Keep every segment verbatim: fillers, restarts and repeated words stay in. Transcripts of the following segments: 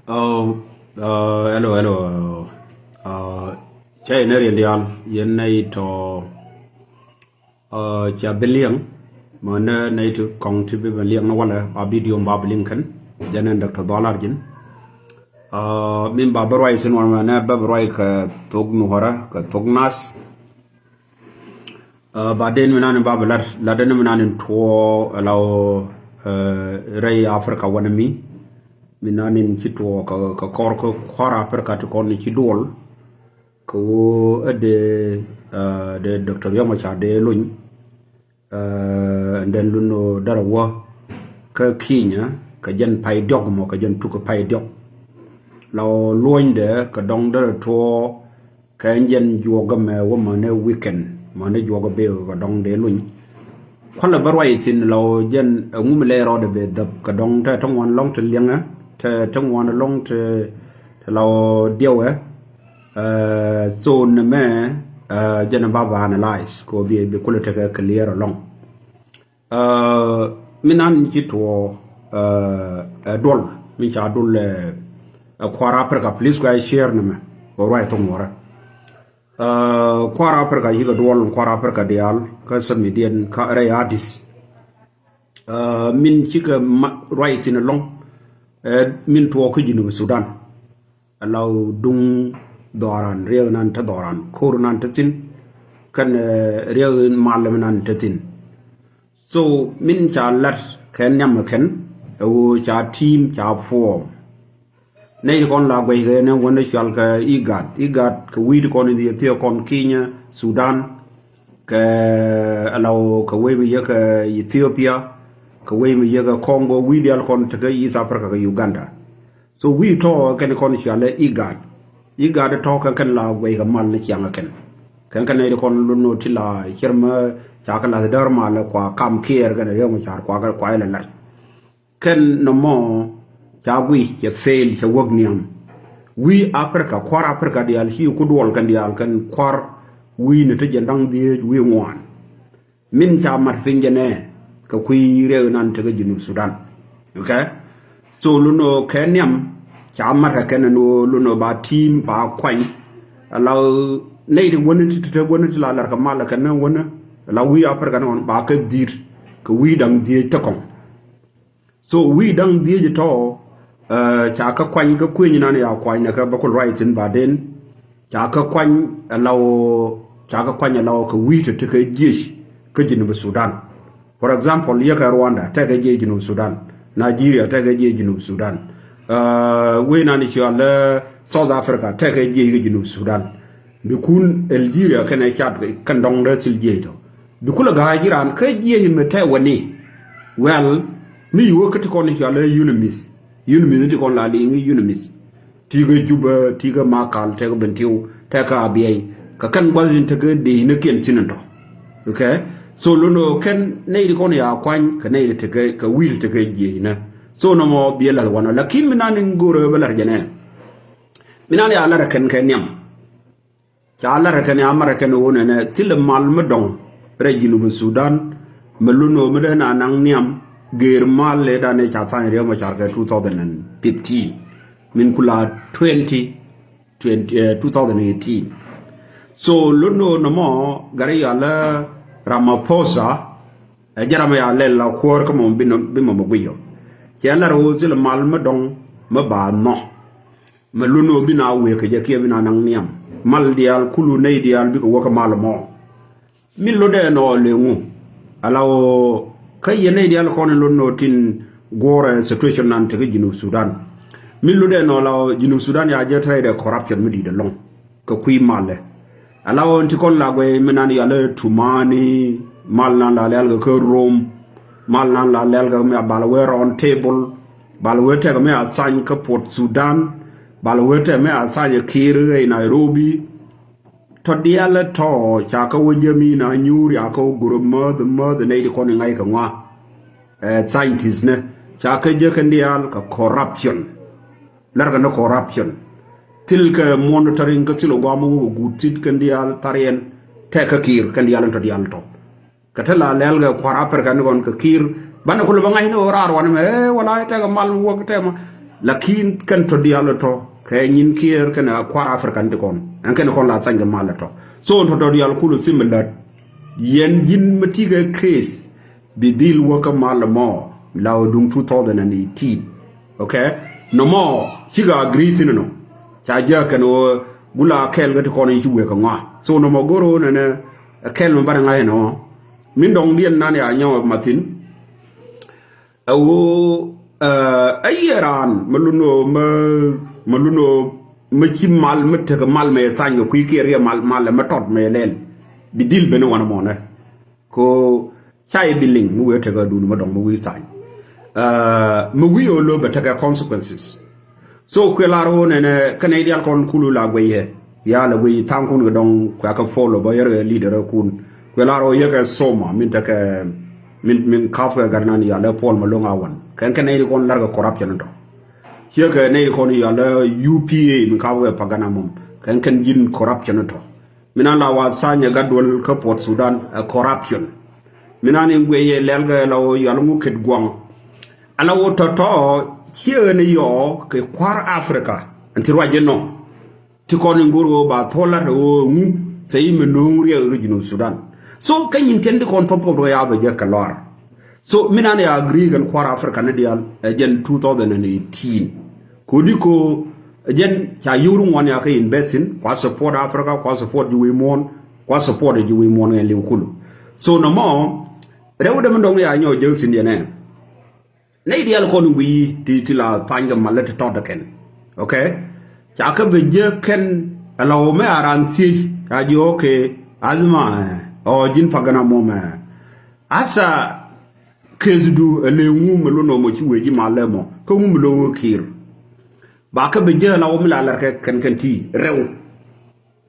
Oh, uh, hello, hello. Uh, cɛ yɛn ɛ riɛn diaal yɛn nɛy tɔ, uh, ca bi liɛŋ mɛ nɛ nɛy ti kɔŋ ti bi bɛ liɛŋ ni walɛ ba video ba bi liŋ kɛn. Jɛn ɛn Doctor Dhɔl Arjin. Uh, min ba bi ruac thin wan mɛ nɛ ba bi ruac kɛ thok Nuɔrɛ kɛ thok Nath. Uh, ba den mi nan in ba bi lat lat den mi nan in tuɔ la uh, rɛy Africa wan mi mi nan in ci tuɔ ka ka kɔr ka kɔr Africa ti kɔn ci duɔl. Ka wo ɛ de uh, de Doctor Riek Machar de luny. Uh, and then lun o dara wä ka Kenya ka jɛn pay diɔk mɔ ka jɛn tuk pay diɔk. La o luɔny de ka dɔŋ dara tuɔ. Kɛ jɛn juɔk mɛ wä mɛ ni weekend mɛ ni juɔk bɛ kɛ dɔŋ dee luny. Kualɛ bä ruac thin la wä jɛn ɛŋu mi lɛ rɔɔdɛ bɛ dhäp kɛ dɔŋ tɛ ti ŋuan lɔŋ ti liɛŋɛ tɛ ti ŋuan lɔŋ ti ti la wä diɛwɛ. Ɛ, so ni mɛ ɛ jɛn ba ba analyze kɛ wä bi bi kulɛ tekɛ clear alɔŋ. Ɛ, mi nan ci tuɔ ɛ, ɛ duɔl mi ca duɔl ɛ, ɛ kuar Africa, please guys share ni mɛ. Ɔ ruac thok Nuɔrɛ. Ɛ, kuar Africa yikɛ duɔl kuar Africa diaal kä samidiɛn kä rɛy Addis. Ɛ, min cikɛ ma ruac thin alɔŋ ɛ min tuɔ kä Junub Sudan. Ɛ la wä duŋ dhɔran riɛk nan te dhɔran ko̱r nan te thin. Kɛn ɛ riɛk mal mi nan te thin. So min ca lat kɛ niam kɛn ɛ wä ca team ca form. Nɛy ti kɔn la guɛc kɛ nɛ wä ni cual kɛ IGAD. IGAD kɛ wi̱i̱ ti kɔn in yɛ thiee kɔn Kenya, Sudan, kɛ ala wä kɛ wec mi yɛ kɛ Ethiopia, kɛ wec mi yɛ kɛ Congo, wi̱i̱ dial kɔn tekɛ East Africa kɛ Uganda. So wi̱i̱ tɔ kɛn kɔn cual ɛ IGAD. IGAD tɔ kɛn kɛn la guɛc kɛ mal ni ciaŋ kɛn. Kɛn kɛn nɛy ti kɔn lun nɔ ti la ciɛr mɛ ca kɛ lath däär mal kua kam kiɛɛr kɛn riɛk mɛ car kua kɛ kua ilɛ lat. Kɛn nɔmɔ ca guic cɛ fail cɛ wäk niam. Wi̱i̱ Africa kua̱r Africa diaal ci ku duɔl kɛn diaal kɛn kua̱r wi̱i̱ ni ti jɛn da̱ŋ dhieec wi̱i̱ ŋuan. Min ca mat piny jɛ nɛ kɛ kui̱ riɛk inan tekɛ Junub Sudan. Okay. So lunɔ kɛ niam ca mat kɛ kɛn ɛn ɣöö lunɔ ba team ba kuany. Ala nɛy ti wäni ti ti te wäni ti la lar kɛ mal kɛ ni wäni ala wi̱i̱ Africa ni ɣɔn ba kɛ dhi̱i̱t kɛ wi̱i̱ da̱ŋ dhieec te kɔŋ. So wi̱i̱ da̱ŋ dhieec tɔ ca kä kuany kä kueny nan ya kuany nɛ kä bä kul ruac thin ba den. Ca kä kuany ɛ law ca kä kuany ɛ law kɛ wi̱i̱ te tekɛ jiec kä Junub Sudan. For example yɛ kɛ Rwanda tekɛ jiec Junub Sudan. Nigeria tekɛ jiec Junub Sudan. Wi̱i̱ nan i̱ ciɔal South Africa tekɛ jiec kä Junub Sudan. Bi kun Algeria kɛnɛ cat kɛn dɔŋ dee thil jiec tɔ. Bi kulɛ ga̱a̱c ji̱ raan kä jiec mi tɛ wä ni. Well mi yuwä kä ti kɔn i̱ ciɔal UNMISS. UNMISS ti kɔn la liŋ UNMISS. Ti̱i̱ kä Juba ti̱i̱ kä Makal tɛ kä Bentiu tɛ kä Abiɛy. Kä kɛn gua̱th in te kä dee in kä kiɛn thin in tɔ. Okay. So lo̱n ɔ kɛn nɛy ti kɔn ya kuany kɛ nɛy ti te kä wi̱i̱ ti te kä jiec inä. So nɔmɔ biɛ lath wanɔ lakin mi nan in go̱rä bä lar jɛ nɛ. Mi nan ya lar kɛn kɛ niam. Ca lar kɛn ya mar kɛn wun ɛnɛ thilɛ mal mi dɔŋ rɛy Junub Sudan. Mi lun wä mi dee na naŋ niam geer mal lɛ dan ca tha̱a̱ny Riek Machar kɛ two thousand and fifteen. Min kula twenty, twenty, two thousand eighteen. So lun wä nɔmɔ gari yal Ramaphosa. Ɛ jɛ ram ya lɛl la kuäär kä mɔ bi mɔ bi guic ɔ. Cɛ lar wä thilɛ mal mi dɔŋ mi ba nhɔ. Mɛ lun ɔ bi na wëë kɛ jɛ kiɛ bi na naŋ niam mal diaal kulu nɛy diaal bikɛ wäkä mal mɔ. Mi lotdɛ nɔ leŋu ala ɔ kä yɛ nɛy diaal kɔn in lot nɔ tin guɔrɛ situation nan tekɛ Junub Sudan. Mi lotdɛ nɔ la ɔ Junub Sudan ya jɛ tɛy dɛ corruption mi di̱i̱t ɛlɔŋ kɛ kui̱ malɛ. Ala ɣöö ti kɔn la guɛy mi nan yalɛ tumani mal nan la lɛl kɛ kä Rom. Mal nan la lɛl kɛ mi a bal wee round table. Bal wee tɛk mi a thany kä Port Sudan. Bal wee tɛk mi a thany Kiir rɛy Nairobi. Tɔ dialɛ tɔ ca kä wä jɛ mi na nyuur ya kä wä gurä mäth mäth nɛy ti kɔn i ŋa̱c kɛ ŋua. Ɛ scientist ni ca kä jɛ kɛn diaal kɛ corruption. Lɛr kɛ ni corruption. Thil kɛ monitoring kä thil ɔ guam wä kɛ guut thit kɛn diaal thariɛn tɛk kä Kiir kɛn diaal in tɔ diaal tɔ. Kɛ te la lɛl kɛ kua̱r Africa ni kɔn kɛ Kiir. Banɛ kulɛ bä ŋa̱c ni ɣöö raar wanɛ mɛ, eh, wala tɛkɛ mal mi wäk tɛmɛ. Lakin kɛn tɔ diaal tɔ kɛ nyin Kiir kɛnɛ kua̱r Africa ni kɔn. Ɛn kɛn kɔn la thany kɛ mal tɔ. So tɔ tɔ diaal kulɛ thim lät. Yɛn ji̱n mi ti kɛ case bi dhil wäk kä mal mɔ la wä duŋ two thousand and eighteen. Okay? Nɔmɔ cikɛ agree thin nɔ. Ca jɛ kɛn wä gula kɛl kä ti kɔn i̱ ci wek kɛ ŋɔa. So nɔmɔ goro nɛnɛ kɛl mi banɛ ŋa̱c nɔ. Min dɔŋ diɛn nan ya nyɔk mathin. Ɛ ɣöö, eh, ɛ yiëë raan mi lun ɣöö mi, mi lun ɣöö mi ci mal mi tekɛ mal mɛ thany kɛ kui̱ kiɛ riɛ mal, mal mi tɔt mɛ lɛl. Bi dhil ben wanɛ mɔnɛ. Ko ca yɛ bi liŋ mi wee tekɛ dun mi dɔŋ mi wi̱i̱ thany. Eh, mi wi̱i̱ ɣöö lo̱ bɛ tekɛ consequences. So kuɛ lar ɣöö nɛnɛ kɛ nɛy diaal kɔn kulu la guɛyɛ. Ya la guɛy tha̱a̱ŋkun kɛ dɔ̱ŋ kuɛ kɛ follow bä yɛr kɛ leader kun. Kuɛ lar ɣöö yɛ kɛ soma min tekɛ min, min kap kɛ gatnan yalɛ Paul Malong Awan. Kɛn kɛ nɛy di kɔn lar kɛ corruption tɔ. Ciɛ kɛ nɛy di kɔn yalɛ U P A min kap kɛ Pagana mom. Kɛn kɛn ji̱n corruption tɔ. Min an la wa thany ɛ gatduɔl kä Port Sudan ɛ corruption. Min an in guɛyɛ lɛl kɛ la wä yal ŋu ket guaŋ. Ala wä tɔtɔ ciɛ ni yɔ kɛ kua̱r Africa. Ɛn ti ruac inɔ. Ti kɔn in go̱r ɣöö ba thuɔl lat ɣöö ŋu thɛy mi no̱o̱ŋ riɛk kä Junub Sudan. So kä nyin tiɛn ti kɔn pop pop rɔ ya bɛ jɛ kɛ lɔr. So min an ya agree kɛn kua̱r Africa ni diaal ɛ jɛn two thousand and eighteen. Kodi ko jɛn ca yio̱w ri ŋuan ya kä invest in kua support Africa, kua support ji̱ wi̱i̱ muɔ̱ɔ̱n, kua support ji̱ wi̱i̱ muɔ̱ɔ̱n ŋɛn liw kulu. So nɔmɔ rɛw däm dɔŋ ya nyɔ jɛ thin yɛn ɛ. Nɛy diaal kɔn in guiy ti, ti la thany kɛ mal ti tɔt kɛn. Okay? Ca kä bɛ jɛ kɛn ala wä mɛ a ran thiec ca ji̱ okay. Azma ɛ ɔ ji̱n Pagana mom ɛ. Asa case du ɛ lëë ŋu mi lun ɔ mɔ ci wee ji̱ malɛ mɔ kä ŋu mi lo̱ wee Kiir. Ba kä bi jääl a wä mi la lɛr kɛ kɛn kɛn ti rɛw.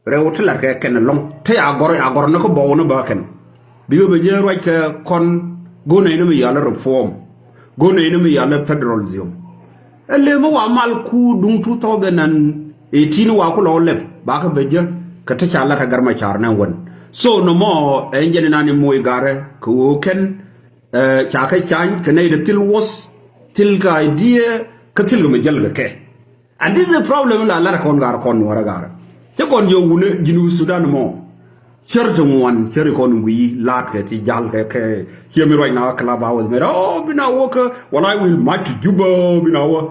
Rɛw ti lɛr kɛ kɛn ɛlɔ̱ŋ te a gɔr a gɔr ni kä bɔw ni bä kɛn. Bikɛ bi jääl ruac kɛ kɔn go̱n nɛy ni mi yalä reform. Go̱n nɛy ni mi yalä federalism. Ɛ lëë mi wa mal ku duŋ two thousand and eighteen wa ku lɔ lɛp ba kä bi jääl kɛ te ca lat ɛ Gat Macar nɛ wän. So nɔmɔ ɛn jɛn inan i moc garɛ kɛ ɣöö kɛn Ɛ, ca kɛ cany kɛ nɛy ti thil wuɔth, thil kɛ idea, kä thil kɛ mi jäl kɛ kɛ. And this is a problem la lar kɔn gar kɔn nuɔrɛ gar. Cɛ kɔn jɛ wunɛ Junub Sudan mɔ. Cär ti ŋuan, cär kɔn wi̱i̱, laat kɛ ti jal kɛ kɛ. Ciɛ mi ruac na Clubhouse mɛ, oh, bi na wä kä, wala I will march to Juba, bi na wä.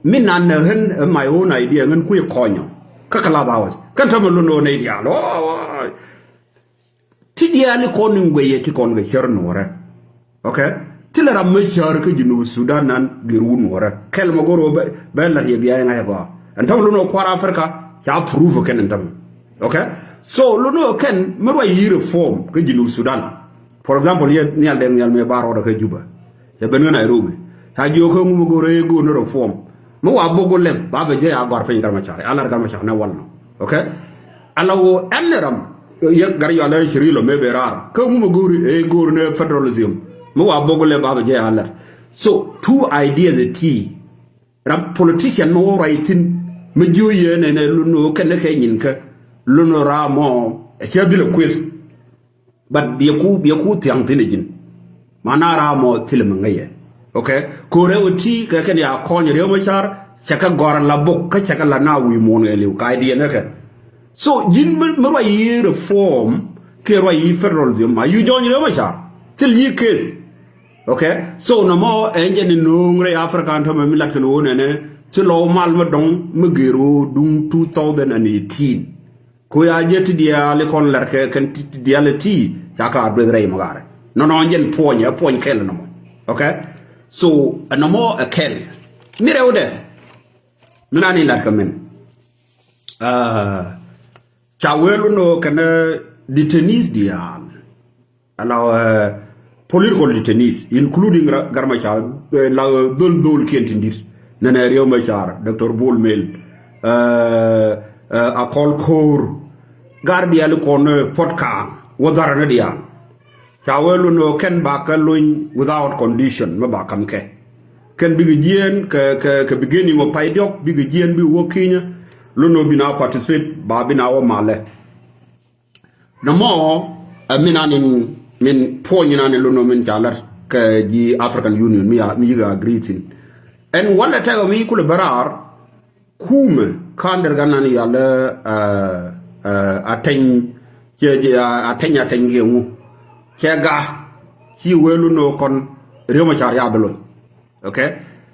Mi nan nɛ ɣän, ɛ my own idea, ɣän kui̱ kɔnyɔ. Kä Clubhouse. Kɛn tämɛ lun ɣän idea, lɔ, Ti diaal kɔn in guɛyɛ ti kɔn kɛ cär nuɔrɛ. Okay? Ti lɛ ram mi cär kä Junub Sudan nan gɛr wun nuɔrɛ. Kɛl mɛ goro bɛ, bɛ la riɛ bia ŋa̱c bä. Ɛn tɔm lun ɔ kuar Africa, ca proof kɛn ɛn tɔm. Okay? So lun ɔ kɛn mi ruac yi reform kä Junub Sudan. For example, yɛ nhial dɛŋ nhial mɛ bar rɔɔdɛ kä Juba. Cɛ ben kä Nairobi. Ca jiök kä ŋu mi go̱o̱r ëë go̱o̱r ni reform. Mi wa bok wä lɛp ba bɛ jɛ a gɔr piny Gat Macar. A lar Gat Macar nɛ wal nɔ. Okay? Ala wä ɛn ni ram. Yɛ gar yɔal ëë ci ri lɔ mëë bɛ raar. Kä ŋu mi go̱o̱r ëë go̱o̱r ni federalism. Mi wa bok wä lɛp ba bɛ jɛ a lar. So, two ideas ɛ ti. Ram politician mi wä ruac thin. Mi jiö yɛ nɛ nɛ lun wä kɛn ni kɛ nyin kä. Lun wä ram mɔ. Ɛ cɛ dhil ɛ kueth. But biɛ ku, biɛ ku thiaŋ thin ɛ ji̱n. Mana ram mɔ thilɛ mi ŋäcɛ. Okay? Ko̱rɛ wä ti kɛ kɛn ya kɔny Riek Machar, cɛ kɛ gɔr la bok, kä cɛ kɛ la na wi̱i̱ muɔ̱ɔ̱n ɛ liw, ka idea nɛ kɛ. So, ji̱n mi, mi ruac yi reform, kɛ ruac yi federalism, ma you join Riek Machar. Thil yi case. Okay? So, nɔmɔ, ɛn jɛ ni no̱o̱ŋ rɛy Africa, tämɛ mi lat kɛn ɣöö nɛnɛ, thil lɔ mal mi dɔŋ, mi gër ɣöö duŋ two thousand and eighteen. Ku ya jɛ ti diaal ikɔn lɛr kɛ kɛn ti, ti diaal iti ca ka dueth rɛy mɛ garɛ. Nɔnɔ jɛn puɔny, ɛ puɔny kɛl nɔmɔ. Okay? So, ɛ nɔmɔ ɛ kɛl. Mi rɛwdɛ. Mi nani lat kɛ min. Ah, ca wee lun ɔ kɛn, eh, detainees diaal. Ala, eh, political detainees, including Ra-, Gat Macar, eh, la, eh, dhol dhol kiɛn tin dit. Nɛnɛ Riek Machar, Doctor Bol Mel, eh, eh, Akol Koor, gar diaal kɔn, eh, Puot Kaŋ, wä dhar ni diaal. Ca wee lun ɔ kɛn ba kɛ lony without condition, mi ba kam kɛ. Kɛn bikɛ jiɛn kɛ, kɛ, kɛ beginning ɔ pay diɔk, bikɛ jiɛn bikɛ wä Kenya, lun ɔ bi na participate, ba bi na wä malɛ. Nɔmɔ, ɛ min an in Min puɔ̱ny inan in lotnɔ min ca lär kɛ ji̱ African Union mi a, mi yik a agree thi̱n. Ɛn walɛ tɛkɛ mi kulɛ bä raar kumɛ ka̱n der gan nan yal, ɛ, ɛ, a teny, cɛ, cɛ, a teny, a teny kiɛ ŋu. Cɛ ga ci wee lotnɔ kɔn Riek Machar ya bi lony. Okay.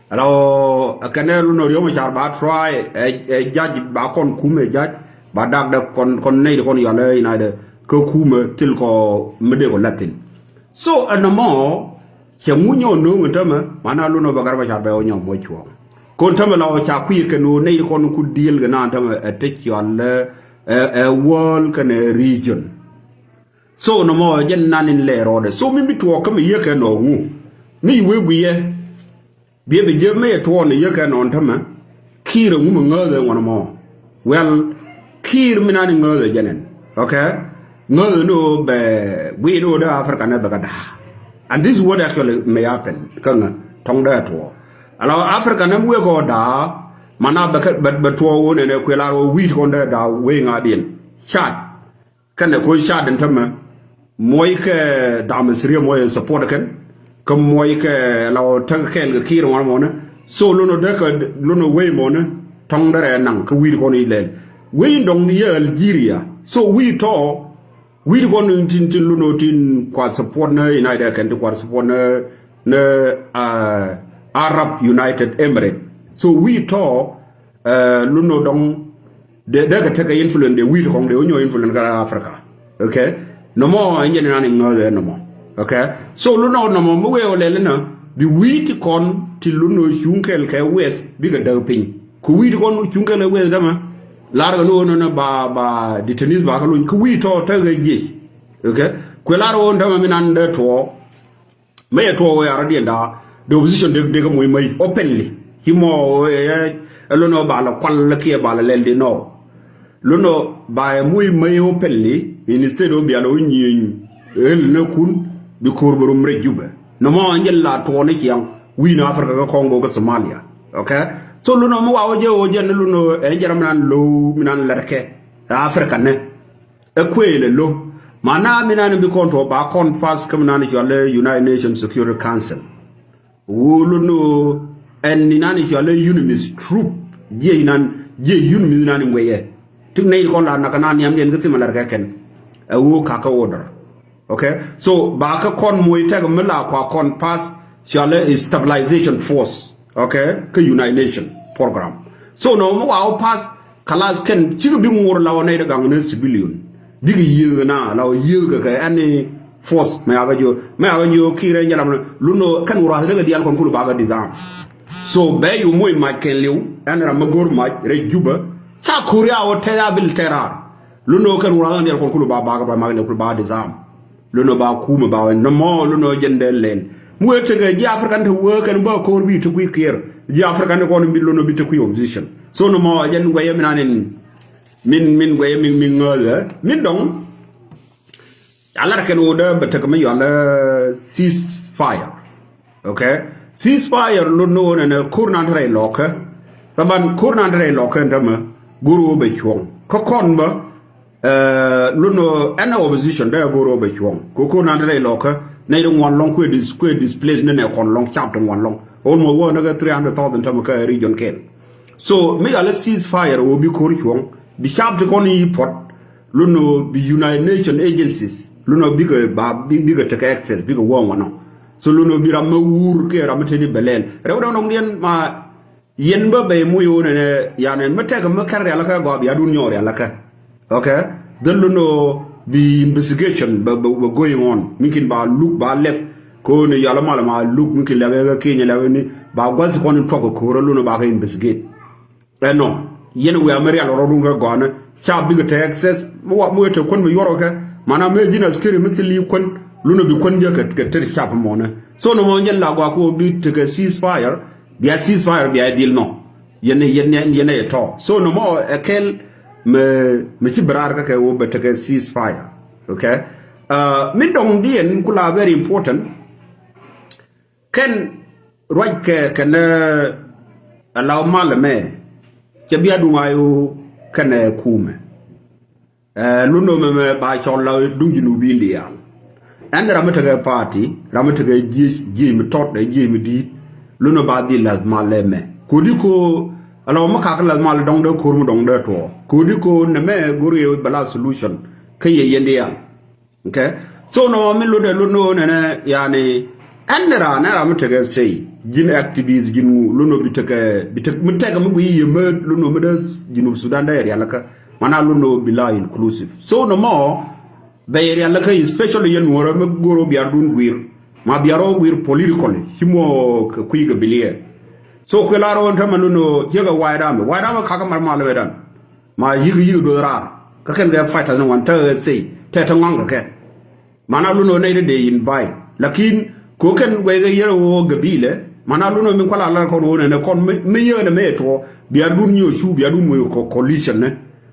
Alo, kɛnɛ lotnɔ Riek Machar ba try ɛ, ɛ judge ba kɔn kumɛ judge ba dak dɛ kɔn, kɔn nɛy di kɔn yal ɛ inay dɛ kä kumɛ thil kɔ mi dee kɔ lathin. So ɛn nɔmɔ cɛ ŋu nyɔ no̱o̱ŋ ɛn tämɛ mana lotnɔ bɛ Gat Machar bɛ wä nyɔ mɔ cuɔ̱ɔ̱ŋ. Kɔn tämɛ la wä ca kui̱ kɛn wä nɛy di kɔn ku deal kɛ naan tämɛ ɛ te cɔal ɛ, ɛ, ɛ world kɛnɛ region. So nɔmɔ jɛn nan in lɛ rɔɔdɛ. So mi bi tuɔɔk kä mi yek kɛ nɔ ŋu. Mi wee guiyɛ. Biɛ bi jiäk mi yɛ tuɔɔk ni yek kɛ nɔ tämɛ. Kiir ɛ ŋu mi ŋääthɛ ŋuɔn mɔ. Well, Kiir mi nan in ŋääthɛ jɛn ɛn. Okay? Ŋääthɛ ni wä bɛ guiy ni wä dee Africa ni bɛ kɛ daa. And this is what actually may happen. Kä ŋä tɔŋ dee tuɔɔk. Ala Africa ni wek kɔ daa. Mana bɛ kɛ, bɛ, bɛ tuɔɔk wä nɛnɛ kuɛ lar wä wi̱i̱t kɔn dee daa wee ŋa̱diɛn. Chad. Kɛnɛ koc Chad in tämɛ muɔc kɛ Dam Siriɛ muɔc in support kɛn. Kä muɔc kɛ la wä täk kɛɛl kɛ Kiir ŋuan mɔnɛ. So lotnɔ dee kɛ lotnɔ wei mɔnɛ tɔŋ dee rɛ naŋ kä wi̱i̱t kɔn i̱ lɛl. Wei in dɔŋ yɛ Algeria. So wi̱i̱ tɔ wi̱i̱t kɔn in tin, tin lotnɔ tin kua support ni United kɛn tin kua support ni, ni, ah, Arab United Emirates. So wi̱i̱ tɔ, eh, lotnɔ dɔŋ dee, dee kɛ tekɛ influence dee wi̱i̱t kɔŋ dee wä nyɔ influence kä Africa. Okay. Nɔmɔ ɛn jɛn nan in ŋääthɛ nɔmɔ. Okay. So lotnɔ nɔmɔ mi wee wä lɛl inɔ bi wi̱i̱t kɔn ti lotnɔ cuŋ kɛl kɛ West bikɛ däk piny. Ku wi̱i̱t kɔn cuŋ kɛl kɛ West tämɛ lar kɛ ni wä nɔnɔ ba, ba detainees ba kä lony ku wi̱i̱ tɔ tekɛ jiec. Okay. Kuɛ lar wä nɔ tämɛ mi nan dee tuɔɔk. Mëë yɛ tuɔɔk wee arɔ̱diɛn daa the opposition dee, dee kä muc mäc openly. Ci mɔ ɛ, ɛ, ɛ lotnɔ ba lɛ kual kiɛ ba lɛ lɛl di nɔ. Lotnɔ ba ɛ muc mäc openly instead of bia lɛ wä nyieny ɣel ni kun bi ko̱r bɛ rum rɛy Jubɛ. Nɔmɔ ɛn jɛn la tuɔɔk ni ciaŋ wi̱i̱ ni Africa kä Congo kä Somalia. Okay. So lotnɔ mi wa wä jɛ wä jɛn ni lotnɔ ɛn jɛn ram mi nan lo̱w mi nan lɛr kɛ Africa ni. Ɛ kuëël ɛ lo̱. Mana mi nan bi kɔn tuɔɔk ba kɔn pass kä mi nan cɔal i̱ United Nations Security Council. Ɣöö lo̱n ɣöö ɛn inan cɔal i̱ UNMISS troop. Jiɛ inan, jiɛ UNMISS inan in weyɛ. Ti nɛy kɔn la nak kɛ nan niamdiɛn kä thimɛ lar kɛ kɛn. Ɛ ɣöö kakä order. Okay. So ba kä kɔn moc tɛk mi la kua kɔn pass cɔal i̱ stabilization force. Okay. Kä United Nation program. So nɔ mi wa wä pass. Kalas kɛn cikɛ bi ŋuɔr la wä nɛy ti gaŋ ni civilian. Bikɛ yiëëk na la wä yiëëk kɛ any force mɛ a bä jiö mɛ a bä jiö kiɛ rɛy jɛ ram ni lun ni kɛn wä ruath ni kɛ diaal kɔn kul ba kɛ disarm. So bɛ yu moc mac kɛn liw ɛn ram mi go̱r mac rɛy Jubä. Ca ko̱r ya wä tɛth a bil tɛth raar. Lun ni kɛn wä ruath ni diaal kɔn kul ba ba kɛ ba mak ni kul ba disarm. Lun ni ba kumɛ ba wä nɔmɔ lun ni jɛn dee lɛl. Mi wee tekɛ ji̱ African te wee kɛn bä ko̱r bi te kui̱ kiɛr. Ji̱ African te kɔn bi lun ni bi te kui̱ opposition. So nɔmɔ jɛn guɛyɛ mi nan in min, min guɛyɛ mi, mi ŋäthɛ min dɔŋ. A lar kɛn wä dee bɛ tek mi yɔal cease fire. Okay. Cease fire lun ni wä nɛnɛ ko̱r nan te rɛy lɔkä. Thaban ko̱r nan te rɛy lɔkä ɛn tämɛ go̱r wä bɛ cuɔ̱ŋ kä kɔn bä. Ɛɛ, lun ni ɛn opposition dee go̱r wä bɛ cuɔ̱ŋ. Ko̱ ko̱r nan te rɛy lɔkä nɛy ti ŋuan lɔŋ kuɛ dis-, kuɛ displace ni nɛ kɔn lɔŋ cap ti ŋuan lɔŋ. Almost wä ni kɛ three hundred thousand tämɛ kä region kɛl. So mi yɔal i̱ cease fire wä bi ko̱r cuɔ̱ŋ bi cap ti kɔn i̱ puɔt. Lun ni bi United Nation agencies lun ni bikɛ ba, bi, bikɛ tekɛ access bikɛ wä ŋuan nɔ. So lun ni bi ram mi wur kiɛ ram mi teti bɛ lɛl rɛw dɔŋ dɔŋdiɛn ma Yɛn bä bɛ moc wä nɛnɛ, yani, mi tɛk mi kɛn rialikä gɔaa bia dun nyɔk rialikä. Okay? Dhil lun ni bi investigation bɛ, bɛ, bɛ going on. Mungkin ba luk, ba lɛp. Ko ni yɔl mal ma luk, mungkin lɛp ɛ Kenya, lɛp ni ba gua̱th kɔn in tuɔk kɛ ko̱rä lun ni ba kɛ investigate. Ɛnɔ, yɛn wiaa mi rial rɔ dun kɛ gɔaa ni. Ca bikɛ te access, mi wa, mi wee te kuän mi yuɔr kɛ. Mana mi ji̱n askiri mi thil yi kuän, lun ni bi kuän jɛ kɛ, kɛ ter cap mɔnɛ. So nɔmɔ jɛn la gɔaa ko bi tekɛ ceasefire, bia ceasefire bia dhil nɔ. Yɛn, yɛn, yɛn, yɛn ɛ tɔ. So nɔmɔ ɛ kɛl mɛ, mɛ ci bɛ raar kä kɛ wä bɛ tekɛ ceasefire. Okay? Uh, min dɔŋdiɛn kula very important. Kɛn ruac kɛ, kɛn, eh, ɛ la mal mɛ. Cɛ bia duŋ a yo kɛn ɛ kumɛ. Eh, lun ni mɛ, mɛ ba cɔl la duŋ Junubin diaal. Ɛn ram mi tekɛ party, ram mi tekɛ jiec, jiec mi tɔt, jiec mi di̱i̱t. Lun ɔ ba dhil lath mal lɛ mɛ. Kodi ko, ala wä mi kak lath mal dɔŋ dee ko̱r mi dɔŋ dee tuɔ. Kodi ko nɛ mɛ go̱r yɛ bɛ la solution. Kä yɛ yɛn diaal. Okay? So nɔmɔ mi lotdɛ lot ni ɣöö nɛnɛ, yani, ɛn ni raan, ɛn ram mi tekɛ say, ji̱n activist, ji̱n wu, lot ni ɣöö bi tekɛ, bi tek, mi tekɛ mi gui yɛ mɛ, lot ni ɣöö mi dee Junub Sudan dee rialikä. Mana lot ni ɣöö bi la inclusive. So nɔmɔ, bɛ yɛ rialikä, especially yɛ nuɔrä mi go̱r ɣöö biar dun guir. Ma biar ɣöö guir politically. Ci mɔ kɛ kui̱ kɛ biliɛ. So kuɛ la rɔɔn tämɛ lot ni ɣöö, jiäkɛ White Army. White Army kakä mar mal wɛ dan. Ma yik yik duɔth raar. Kä kɛn kɛ fighters ni wan te say, te te ŋɔŋ kɛ kɛ. Mana lot ni ɣöö nɛy te dee invite. Lakin ko kɛn guɛy kɛ yɛr ɣöö gabila. Mana lot ni ɣöö min kuala lar kɔn ɣöö nɛnɛ kɔn mi, mi yɛ nɛ mɛ tuɔ. Bia dun nyɛ cu, bia dun moc kɔ coalition ni.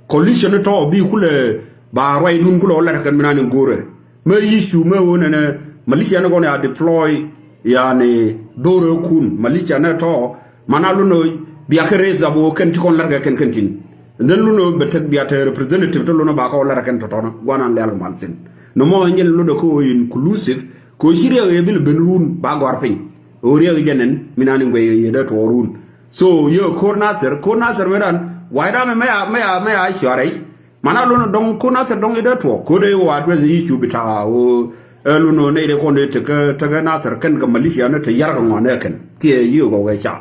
Coalition ni tɔ bi kulɛ ba ruac dun kulɛ ɣöö lar kɛn mi nan in go̱rɛ. Mɛ issue mɛ ɣöö nɛnɛ militia ni kɔn ya deploy, yani, dhorɛ kun. Militia ni tɔ, mana lot ni ɣöö bia kɛ raise up ɣöö kɛn ti kɔn lar kɛ kɛn kɛn tin. And then lot ni ɣöö bɛ tek bia te representative ti lot ni ɣöö ba kɛ ɣöö lar kɛn tɔtɔnä. Guanan lɛl kɛ mal thin. Nɔmɔ ɛn jɛn lotdɛ kä ɣöö inclusive. Kɛ ɣöö ci riɛk yɛ bil ben run ba gɔar piny. Ɣöö riɛk jɛ nɛn mi nan in guɛy yɛ dee tuɔɔk run. So yɛ ko̱r Nasir, ko̱r Nasir mɛ dan. White Army mɛ ya, mɛ ya, mɛ ya cuarɛ. Mana lot ni dɔŋ ko̱r Nasir dɔŋ i̱ dee tuɔɔk. Ko̱r dee wa address issue bi ta̱a̱ ɣöö, ɛ, lot ni ɣöö nɛy dee kɔn dee tekä, tekä Nasir kɛn kɛ militia ni te yar kɛ ŋuan ɛ kɛn. Kiɛ yiëë gɔw kɛ ca.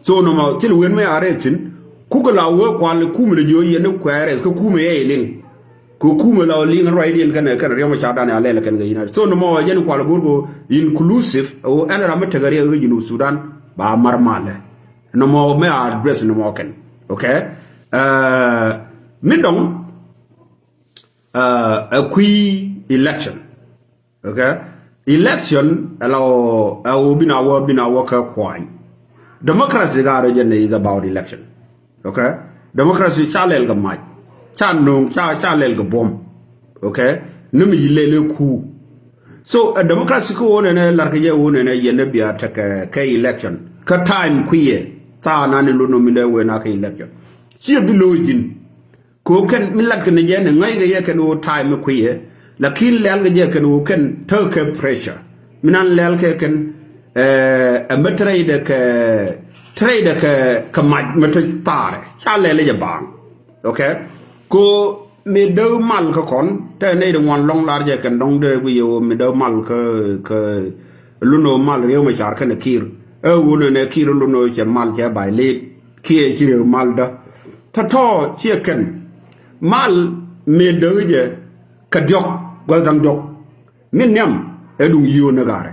So nɔmɔ thil wen mi a rɛy thi̱n. Kukɛ la wee kual kumɛ lɛ jiö yɛn ni kuɛ rɛy kä kumɛ yɛ iliŋ. Kɛ kumɛ la liŋ ruacdiɛn kɛnɛ, kɛnɛ riɔm ca dan a lɛl kɛn kɛ yinä. So nɔmɔ jɛn kual go̱r kɛ inclusive, ɣöö ɛn ram mi tekɛ riɛk kä Junub Sudan ba mar malɛ. Nɔmɔ mi a address nɔmɔ kɛn. Okay? Ɛ, min dɔŋ, ɛ, ɛ kui̱ election. Okay? Election, ɛ la ɣöö, ɛ ɣöö bin a wä, bin a wä kä kuany. Democracy ka rɔ jɛ nɛ is about election. Okay? Democracy ca lɛl kɛ mac. Ca no̱o̱ŋ, ca, ca lɛl kɛ buɔ̱m. Okay? Ni mi yi lɛl ɛ ku. So, ɛ democracy kä ɣöö nɛnɛ lar kɛ jɛ ɣöö nɛnɛ yɛn ni bia tekɛ kɛ election. Kä time kui̱ yɛ. Thaak nan in lot ni ɣöö min dee wen a kɛ election. Ciɛ bi lo̱o̱ ji̱n. Kɛ ɣöö kɛn mi lat kɛn jɛ ni ŋäc kɛ jɛ kɛn ɣöö time mi kui̱ yɛ. Lakin lɛl kɛ jɛ kɛn ɣöö kɛn tekɛ pressure. Mi nan lɛl kɛ kɛn, ɛ, ɛ mi te rɛydɛ kɛ, te rɛydɛ kɛ, kɛ mac mi te thaarɛ. Ca lɛl jɛ baaŋ. Okay? Kɛ ɣöö mi dee mal kä kɔn, te nɛy ti ŋuan lɔ̱ŋ lar jɛ kɛn dɔ̱ŋ dee guic ɣöö mi dee mal kä, kä lot ni ɣöö mal Riek Machar kɛnɛ Kiir. Ɛ ɣöö nɛnɛ Kiir lot ni ɣöö cɛ mal cɛ bay leet. Kiɛ ci Riek mal dä. Tɔ̱tɔ̱ ciɛ kɛn. Mal mëë däk jɛ kɛ diɔ̱k, gua̱th da̱ŋ diɔ̱k. Min nhiam ɛ duŋ yio̱o̱ ni ga̱rɛ.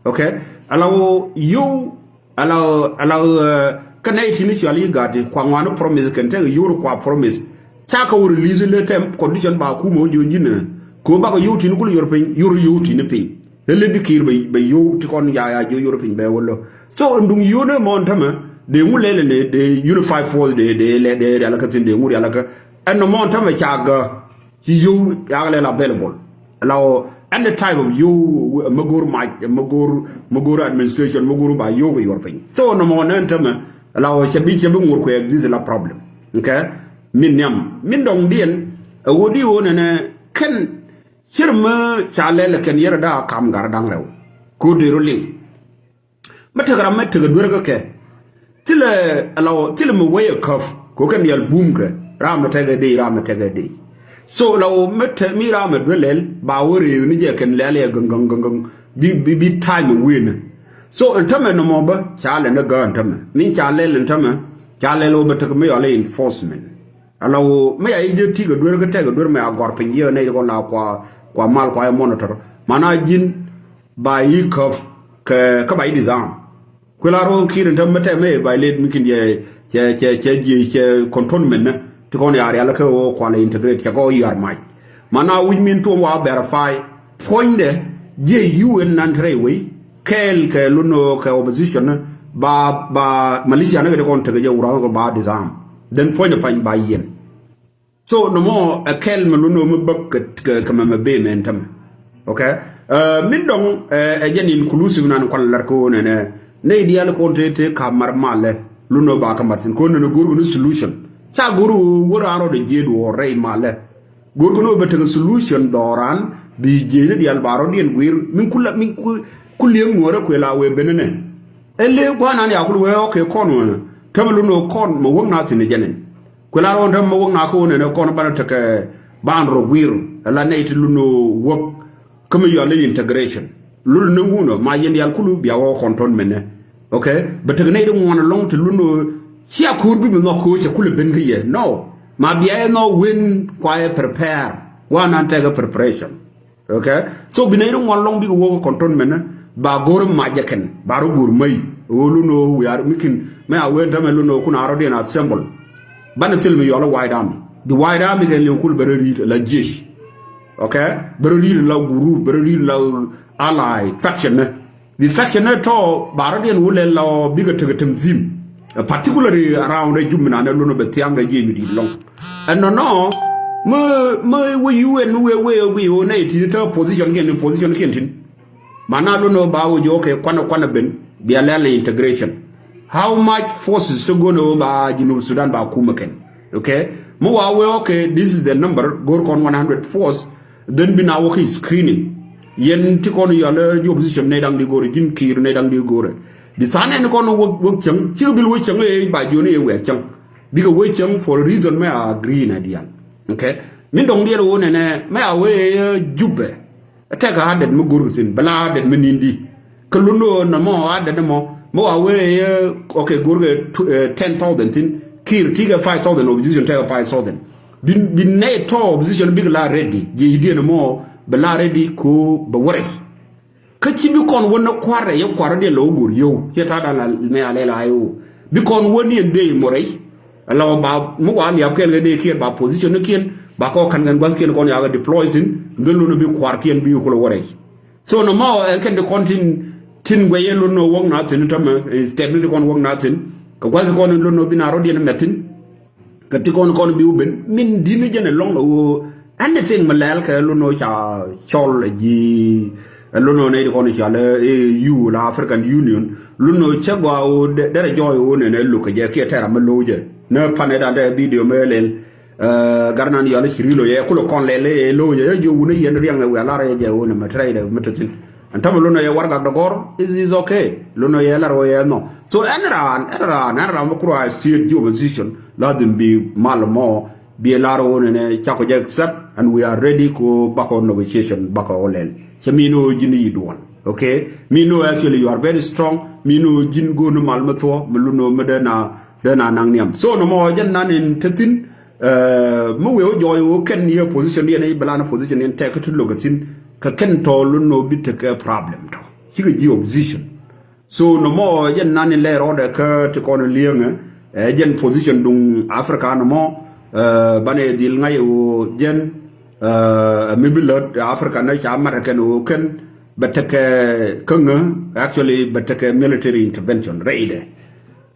Okay? Ala ɣöö yio̱w, ala, ala, ɛ, kä nɛy ti ni cual yi ga̱a̱t ti kua ŋuani promise kɛn tekɛ yio̱o̱ kua promise. Ca kɛ wä release lɛ tɛm condition ba kumɛ wä jiö ji̱n ɛ. Kɛ wä bakɛ yio̱w ti ni kul yor piny, yor yio̱w ti ni piny. Lele bi Kiir bɛ, bɛ yio̱w ti kɔn ya, ya jiö yor piny bɛ wä lö. So, in duŋ yio̱w ni mɔn tämɛ, dee ŋu lɛl ni, dee unified force, dee, dee lɛ, dee rialikä thi̱n, dee ŋu rialikä. Ɛn ni mɔn tämɛ ca gä, ci yio̱w, ya lɛl available. La ɣöö, any type of yio̱w, mi go̱o̱r mac, mi go̱o̱r, mi go̱o̱r administration, mi go̱o̱r ba yio̱w kɛ yor piny. So, ni mɔn ɛn tämɛ, la ɣöö, cɛ bi, cɛ bi ŋur kuɛ exist la problem. Okay? Min nhiam, min dɔŋdiɛn, ɛ ɣöö di ɣöö nɛnɛ, kɛn, Cir mi ca lɛl kɛn yɛrɛ da kam gar da̱ŋ rɛw. Ku dee rɔ liŋ. Mi tekɛ ram mi tekɛ duer kä kɛ. Thilɛ, ala wä, thilɛ mi wee ɛ käp. Ku kɛn dial bum kɛ. Ram mi tekɛ dee, ram mi tekɛ dee. So, la wä mi te, mi ram mi duer lɛl, ba wä ree ni jɛ kɛn lɛl yɛ gäŋ, gäŋ, gäŋ, gäŋ. Bi, bi, bi time wee ni. So, ɛn tämɛ nɔmɔ bä, ca lɛ ni gäär ɛn tämɛ. Min ca lɛl ɛn tämɛ, ca lɛl wä bä tekɛ mi yɔl enforcement. Ala wä, mi ya i̱ jɛ ti kɛ duer kä tɛk kɛ duer mi a gɔr piny yɛ nɛ yɛ kɔn la kua, kua mal kua yɛ monitor. Mana ji̱n ba i̱ käp kɛ, kä ba i̱ disarm. Kuɛ la ruɔ̱n ki̱i̱r in te mi tɛk mi ba i̱ let mi kin jɛ, cɛ, cɛ, cɛ jiɛ, cɛ control mɛn nɛ. Ti kɔn ya rial kä wä kua la integrate cɛ kɔ yar mac. Mana wi̱c min tuɔm wa verify. Puɔ̱nydɛ jiɛ U N nan te rɛy wei. Kɛɛl kɛ lunɔ kɛ opposition ni ba, ba militia ni kɛ ti kɔn tekɛ jɛ wurɔ kɛ ba disarm. Then puɔ̱nydɛ pany ba yiɛn. So nɔmɔ ɛ kɛl mɛ lunɔ mi bäk kɛ, kɛ, kɛ mɛ mɛ bee mɛ ɛn tämɛ. Okay? Ɛ, min dɔŋ, ɛ, ɛ jɛn inclusive nan kuan lar kä wä nɛnɛ. Nɛy diaal kɔn te, te ka mar malɛ. Lunɔ ba kä mat thin. Kɔn nɛnɛ go̱r wä ni solution. Ca go̱r wä wä ran rɔ dɛ jied wä rɛy malɛ. Go̱r kɔn wä bɛ tekɛ solution dhɔran. Bi jiecni diaal ba rɔ̱diɛn guir min kula min ku liek nuɔrɛ kuɛ la wee benenɛ. Ɛ le guanan ya kul wee ɔkɛ kɔn wee kɛmɛ lun wee kɔn mɛ wäk na thin jɛnɛn. Kuɛ la rɔn tɛmɛ mɛ wäk na kä wee nɛnɛ kɔn banɛ tekɛ ban rɔ guir. Ɛ la nɛy ti lun wee wäk kä mi yɔl i̱ integration. Lul ni wunɔ ma yɛn diaal kulu bia wä kɔnton mɛnɛ. Okay. Bɛ tek nɛy di ŋuɔn alɔŋ ti lul ni cia ko̱r bi mi nhɔk ko̱r cɛ kulɛ ben kä yɛ. No. Ma bia yɛ nhɔk wen kua yɛ prepare. Wa nan tekɛ preparation. Okay. So bi nɛy di ŋuɔn alɔŋ bikɛ wä kɔnton mɛnɛ. Ba go̱r ma jɛ kɛn ba rɔ go̱r mäy. Wä lul ni wä wiar mikin mɛ a wen tämɛ lul ni wä kun a rɔ diɛn assemble. Banɛ thil mi yɔl i̱ White Army bi White Army kɛn liŋ kul bɛ rɔ ri̱t la jiec. Okay. Bɛ rɔ ri̱t la group bɛ rɔ ri̱t la ally faction ni. Bi faction ni tɔ ba rɔ diɛn wulɛ la bikɛ tekɛ tem thim. Particularly around ɛ jum mi nan ɛ lun bɛ thiaŋ kɛ jiec mi di̱i̱t lɔŋ. Ɛn nɔnɔ mi mi wee U N mi wee wee wee wee nɛ tin te position kiɛn ni position kiɛn tin. Ma na lun ba wee jɔ kɛ kuanɛ kuanɛ ben bia lɛl ni integration. How much forces ti go̱n wee ba Junub Sudan ba kumɛ kɛn. Okay. Mi wa wee okay this is the number go̱r kɔn one hundred force. Then bi na wä kä screening. Yɛn ti kɔn yɔl ɛ ji̱ opposition nɛ daŋ di go̱rɛ ji̱n kiir nɛ daŋ di go̱rɛ. Bi than ɛn kɔn wä wä cäŋ cikɛ bil wä cäŋ ɛ ba jiɔni ɛ wɛ cäŋ. Bikɛ wä cäŋ for a reason mɛ a green a dial. Okay. Min dɔŋ diɛl wä nɛnɛ mɛ a wee ɛ Jubɛ. Tɛk a dɛt mi go̱r kɛ thin bɛ la dɛt mi nin di. Kä lun ni wä nɔmɔ a dɛt ni mɔ mi wa wee ɛ okay go̱r kɛ ten thousand thin kiir ti kɛ five thousand opposition tɛk kɛ five thousand. Bi bi nɛy tɔ opposition bikɛ la ready jiɛ idiɛn mɔ bɛ la ready ko bɛ wä rɛy. Kä ci bi kɔn wä ni kuarɛ yɛ kuarɛ diɛ lɔ wä go̱r yio̱w ciɛ ta̱a̱ da̱a̱n la mɛ a lɛl a yio̱w. Bi kɔn wä ni ɛn dee mɔ rɛy. Lɔ ba mi wa liap kɛl kɛ dee kiɛn ba position ni kiɛn ba kɔ kan kɛn gua̱th kiɛn kɔn yakɛ deploy thin. Dhil lun bi kuar kiɛn bi kulɛ wä rɛy. So nɔmɔ ɛ kɛn ti kɔn tin tin guɛyɛ lun ni wäk na thin tämɛ instead ni ti kɔn wäk na thin. Kɛ gua̱th kɔn lun ni bi na rɔ diɛn mɛ thin. Kɛ ti kɔn kɔn bi wä ben min di̱n jɛn ɛlɔŋ ɛ wä anything mi lɛl kɛ lun ɔ ca cɔl ɛ ji̱ ɛ lun ɔ nɛy ti kɔn ca lɛ A U la African Union lun ɔ cɛ gɔaa wä derɛ jɔɔy wä nɛn ɛ luk kɛ jɛ kiɛ tɛra mi lo̱w jɛ nɛ pan ɛ dan tɛ video mɛ lɛl. Ɛ gar nan yɔl ci rilo yɛ kulɛ kɔn lɛl ɛ lo̱w jɛ ɛ ji̱ wun ɛ yɛn riɛŋ ɛ wiaa lar ɛ jɛ wä nɛ mɛ tɛrɛ ɛ mɛ tɛ thin. Ɛn tämɛ lunɔ yɛ wargak dɔgɔr is is okay. Lunɔ yɛ lar wä yɛ nhɔ. So ɛn raan ɛn raan ɛn raan mi kura siet ji̱ opposition. Lazim bi mal mɔ bi lar wä nɛnɛ cakɔ jɛ accept and we are ready ko bakɔ negotiation bakɔ wä lɛl. Cɛ mi ni wä ji̱n yi duɔl. Okay. Mi ni wä actually you are very strong. Mi ni wä ji̱n go̱o̱n mal mi thuɔ mi lunɔ mi dee na dee na naŋ niam so nɔmɔ jɛn nan in te thin. Mi wee wä jɔɔc wä kɛn yɛ position yɛn i̱ bɛ lan position yɛn tɛk kä ti lo̱k ɛ thin. Kä kɛn tɔ lun nɔ bi tekɛ problem tɔ cikɛ ji̱ opposition. So nɔmɔ jɛn nan in lɛ rɔɔdɛ kä ti kɔn li̱eŋɛ ɛ jɛn position duŋ Africa nɔmɔ. Banɛ dhil ŋa̱c ɛ wä jɛn ɛ mi bi lät Africa nɛ ca mat ɛ kɛn wä kɛn bɛ tekɛ kä ŋä actually bɛ tekɛ military intervention rɛydɛ.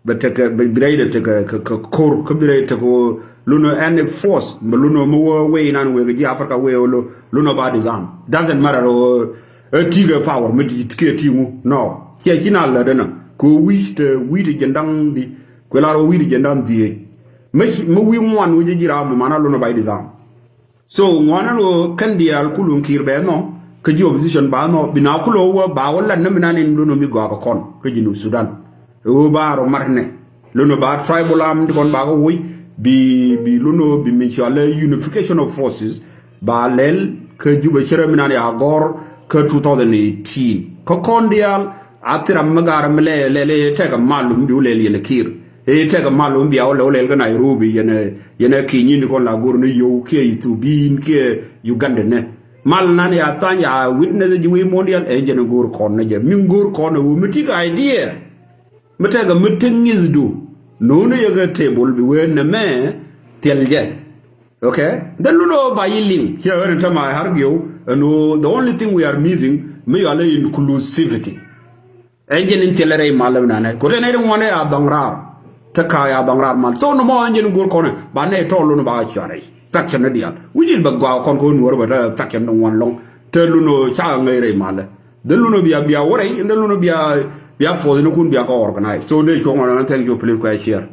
Bɛ tekɛ bi rɛy dɛ tekɛ kɛ kor kä bi rɛy tekɛ wä lunɔ any force mɛ lunɔ mi wä wee inan wee kɛ ji̱ Africa wee wä lunɔ ba disarm. Doesn't matter wä ɛ tikɛ power mi ti kiɛ ti ŋu nɔ kiɛ ci na lät ɛnɔ kɛ wä wi̱i̱ te wi̱i̱ te jɛn daŋ di kuɛ lar wä wi̱i̱ te jɛn daŋ dhieec. Mi wi̱i̱ ŋuan wä ji̱ ji̱ ram mɛ mana lunɔ ba disarm. So ŋuɔ̱nä ni ɣöö kɛn diaal kulun ki̱i̱r bɛ nhɔ kä ji̱ opposition ba nhɔ bi na kulɛ wä ba wä lat ni mi nan in lun mi gɔaa kɛ kɔn kä Junub Sudan. Ɣöö ba rɔ mat nɛ lun ba tribal arm ti kɔn ba kɛ woc bi bi lun bi mi cɔal unification of forces ba lɛl kä Juba cärä mi nan ya gɔ̱r kä two thousand eighteen kä kɔn diaal. A thil ram mi gaar mi lɛl lɛl ëë tɛkɛ malum bi wä lɛl yɛn kiir. Ëë tɛkɛ malum bia wä lɛl wä lɛl kä Nairobi yɛn ɛ yɛn ɛ ki̱ny in kɔn la go̱r ni yio̱w kiɛ Ethiopin kiɛ Uganda nɛ. Mal nan ya tha̱a̱ny ya witness ji̱ wi̱i̱ muɔ̱n dial ɛ jɛn go̱r kɔn ni jɛ mi go̱r kɔn ɛ wä mi tik idea. Mi tɛkɛ mi tik ŋi̱thdu no̱o̱ni yɛ kɛ table bi wee nɛmɛ thiɛl jɛ. Okay. Dhɛ lun ɣöö ba yi liŋ ciɛ ɣän in tämɛ a hargiw ɛn ɣöö the only thing we are missing mi yɔal ɛ inclusivity. Ɛn jɛn in thilɛ rɛy mal ɛm nanɛ ko̱tɛ nɛy ti ŋuɔ̱nɛ a dhɔŋ raar. Te ka ya dhɔŋ raar mal so nɔmɔ ɛn jɛn in go̱o̱r kɔnɛ ba nɛy tɔɔl lun ba cuarɛ. Faction ni diaal wi̱c in bɛ gɔaa kɔn kɛ ɣöö nuɔ̱ɔ̱r bɛ te faction ni ŋuɔ̱n lɔŋ. Te lun ɣöö ca ŋäc rɛy malɛ. Dhɛ lun ɣöö bia bia wä rɛy in dhɛ lun ɣöö bia bia force ni kun bia kɛ organize so dee cuɔ̱ŋ ɣɔn ɛn thank you please kua share.